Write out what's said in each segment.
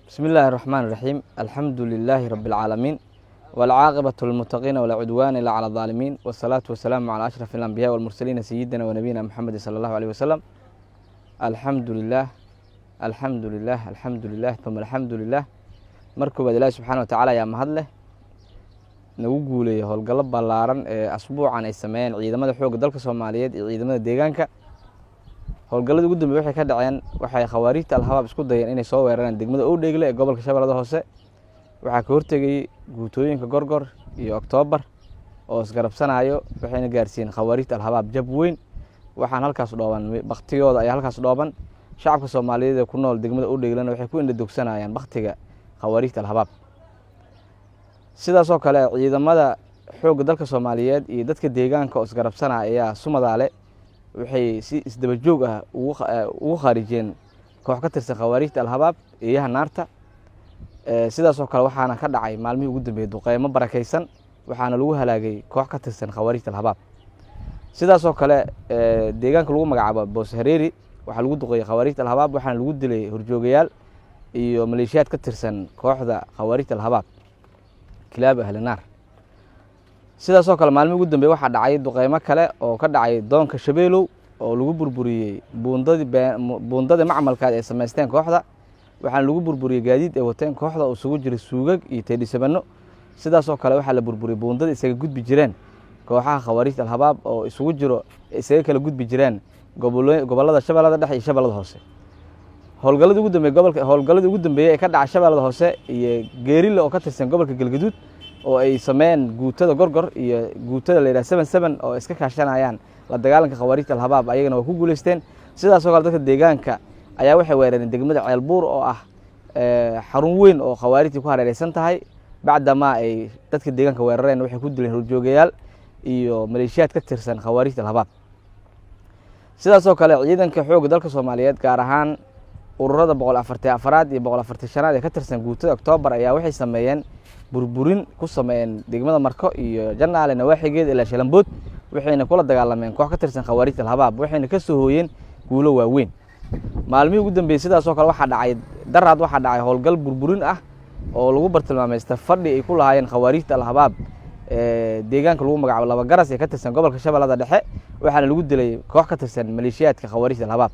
Bismi illaahi raxmaan raxiim. Alxamdu lilaahi rabi alcaalamiin, walcaaqibatu lilmuttaqiina, walaa cudwaana ilaa cala adaalimiin, wasalaatu wasalaamu calaa ashraf alambiyaa walmursaliina, sayidina wa nabiyina Muxamedi sala allahu aleyh wasalam. Alxamdu lilah, alxamdu lilah, alxamdu lilah, uma alxamdu lilah. Mar koowaad, Ilaahi subxaana wa tacaala ayaa mahad leh nagu guuleeyay howlgallo ballaaran ee asbuucan ay sameeyeen ciidamada xoogga dalka Soomaaliyeed iyo ciidamada deegaanka. Howlgalladii ugu dambey waxay ka dhaceen, waxay Khawaariijta Al-Habaab isku dayeen inay soo weeraraan degmada Owdheegle ee gobolka Shabeellada Hoose. Waxaa ka hortegayey guutooyinka Gorgor iyo Oktoobar oo isgarabsanayo, waxayna gaarsiiyeen Khawaariijta Al-Habaab jab weyn. Waxaan halkaas dhooban baktigooda ayaa halkaas dhooban. Shacabka Soomaaliyeed ee ku nool degmada Owdheeglena waxay ku indhadogsanayaan baktiga Khawaariijta Al-Habaab. Sidaasoo kale, ciidamada xoogga dalka Soomaaliyeed iyo dadka deegaanka oo isgarabsanaya ayaa Sumadaale waxay si isdaba joog ah ugu khaarijiyeen koox ka tirsan Khawaariijta Al-Habaab, eeyaha naarta. Sidaasoo kale, waxaana ka dhacay maalmihii ugu dambeeyey duqeymo barakeysan, waxaana lagu halaagay koox ka tirsan Khawaariijta Al-Habaab. Sidaasoo kale, deegaanka lagu magacaabo Boos Hareeri waxaa lagu duqeeyey Khawaariijta Al-Habaab, waxaana lagu dilay horjoogayaal iyo maleeshiyaad ka tirsan kooxda Khawaariijta Al-Habaab, kilaab ahlinaar. Sidaasoo kale, maalmihii ugu dambey waxaa dhacay duqeymo kale oo ka dhacay doonka Shabeelow oo lagu burburiyey buundadii, buundadii macmalkaad ay samaysteen kooxda. Waxaana lagu burburiyey gaadiid ay wateen kooxda oo isugu jiray suugag iyo teedhisabano. Sidaasoo kale, waxaa la burburiyey buundadii isaga gudbi jireen kooxaha Khawaariijta Al-Habaab oo isugu jiro isaga kala gudbi jireen gobollada Shabeellada Dhexe iyo Shabeellada Hoose. Howlgalladii ugu dambeey gobolka, howlgalladii ugu dambeeyey ee ka dhaca Shabeellada Hoose iyo Geerille oo ka tirsan gobolka Galgaduud oo ay sameeyeen guutada Gorgor iyo guutada la yidhaha 77 oo iska kaashanayaan la dagaalanka Khawaariijta Al-Habaab, ayagana waa ku guuleysteen. Sidaasoo kale, dadka deegaanka ayaa waxay weerareen degmada Ceelbuur oo ah xarun weyn oo Khawaarijtii ku hareereysan tahay. Bacdamaa ay dadka deegaanka weerareen, waxay ku dileen horjoogayaal iyo maleeshiyaad ka tirsan Khawaarijta Al-Habaab. Sidaasoo kale, ciidanka xoogga dalka Soomaaliyeed, gaar ahaan ururada 144aad iyo 145aad ee ka tirsan guutada Oktoobar, ayaa waxay sameeyeen burburin ku sameeyeen degmada Marko iyo Janaale nawaaxigeed ilaa Shalambood, waxayna kula dagaalameen koox ka tirsan Khawaarijta Al-Habaab, waxayna ka soo hooyeen guulo waaweyn maalmihii ugu dambeeyey. Sidaasoo kale, waxaa dhacay daraad, waxaa dhacay howlgal burburin ah oo lagu bartilmaamaysta fadhi ay ku lahaayeen Khawaarijta Al-Habaab deegaanka lagu magacaabo Laba Garas ee ka tirsan gobolka Shabeellada Dhexe, waxaana lagu dilay koox ka tirsan maleeshiyaadka Khawaarijta Al-Habaab.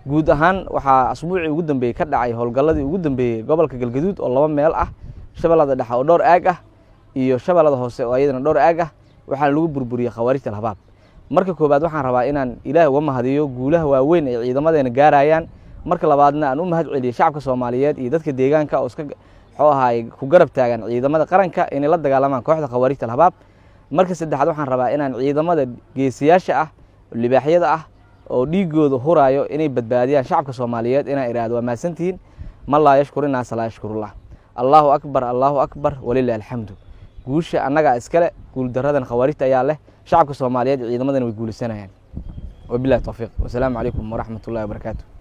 Guud ahaan, waxaa asbuucii ugu dambeeyey ka dhacay howlgalladii ugu dambeeyey gobolka Galgaduud oo laba meel ah, Shabeellada Dhexe oo dhowr aag ah iyo Shabeellada Hoose oo ayadana dhowr aag ah, waxaana lagu burburiyey Khawaarijta Al-Habaab. Marka koowaad, waxaan rabaa inaan Ilaah uga mahadiyo guulaha waaweyn ay ciidamadeena gaarayaan. Marka labaadna, aan u mahad celiyo shacabka Soomaaliyeed iyo dadka deegaanka oo iska muxuu ahaay ku garab taagan ciidamada qaranka inay la dagaalamaan kooxda Khawaarijta Al-Habaab. Marka saddexaad, waxaan rabaa inaan ciidamada geesiyaasha ah, libaaxyada ah oo dhiigooda huraayo inay badbaadiyaan shacabka Soomaaliyeed inaan idhaahdo waa mahadsantihiin. Man laa yashkur innaasa laa yashkurullah. Allahu akbar, allahu akbar, walilahi alxamdu. Guusha annagaa iskale, guuldaradan Khawaarijta ayaa leh. Shacabka Soomaaliyeed iyo ciidamadana way guulaysanayaan. Wabillahi towfiiq, wasalaamu calaykum waraxmat ullahi wabarakaatu.